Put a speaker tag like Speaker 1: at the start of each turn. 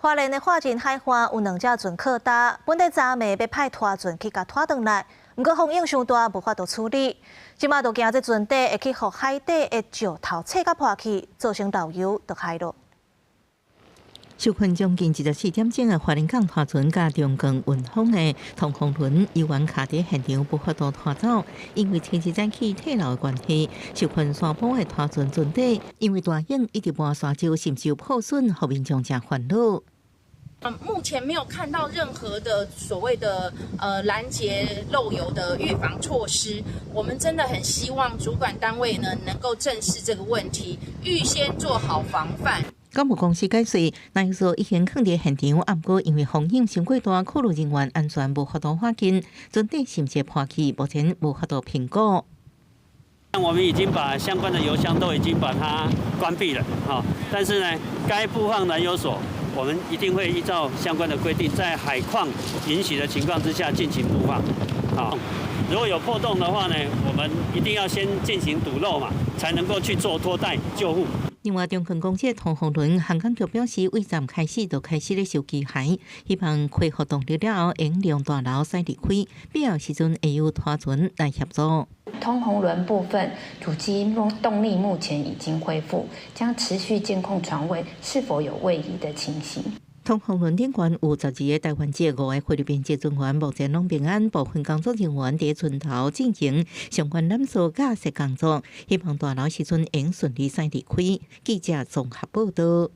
Speaker 1: 花蓮的華仁海岸有兩隻船靠礁，本來昨暝欲派拖船去共拖轉來，毋過風湧傷大，無法度處理。這馬就驚這船底會去予海底的石頭切甲破去，造成漏油就害囉。
Speaker 2: 受困將近24點鐘的花蓮港拖船佮中鋼運風的通風輪，猶原卡佇現場無法度拖走，因為前一早起退流的關係，受困沙坡的拖船船底，因為大湧一直搬沙石，是毋是有破損，予民眾誠煩惱。
Speaker 3: 目前沒有看到任何的所謂的攔截漏油的預防措施，我們真的很希望主管單位呢能夠正視這個問題，預先做好防範。
Speaker 2: 港務公司解釋，燃油所已經囥佇現場，毋過因為風湧傷過大，考慮人員安全無法度靠近，船底是毋是破去，目前無法度評估。
Speaker 4: 我們已經把相關的油箱都已經把它關閉了，哈，但是呢，該布放燃油索，我們一定會依照相關的規定，在海況允許的情況之下進行布放，好，如果有破洞的話呢，我們一定要先進行堵漏嘛，才能夠去做拖帶救護。
Speaker 2: 另外，中鋼公司通風輪航港局表示，對昨開始就開始咧收機械，希望恢復動力了後，會讓大樓駛離開，必要時陣會有拖船來協助。
Speaker 5: 通鴻輪部分主機動力目前已經恢復，將持續監控船位是否有位移的情形。
Speaker 2: 通鴻輪頂懸有12個台灣籍、五個菲律賓籍船員，目前攏平安。部分工作人員佇船頭進行相關攬索架設工作，希望大樓時陣會順利駛離開。記者綜合報道。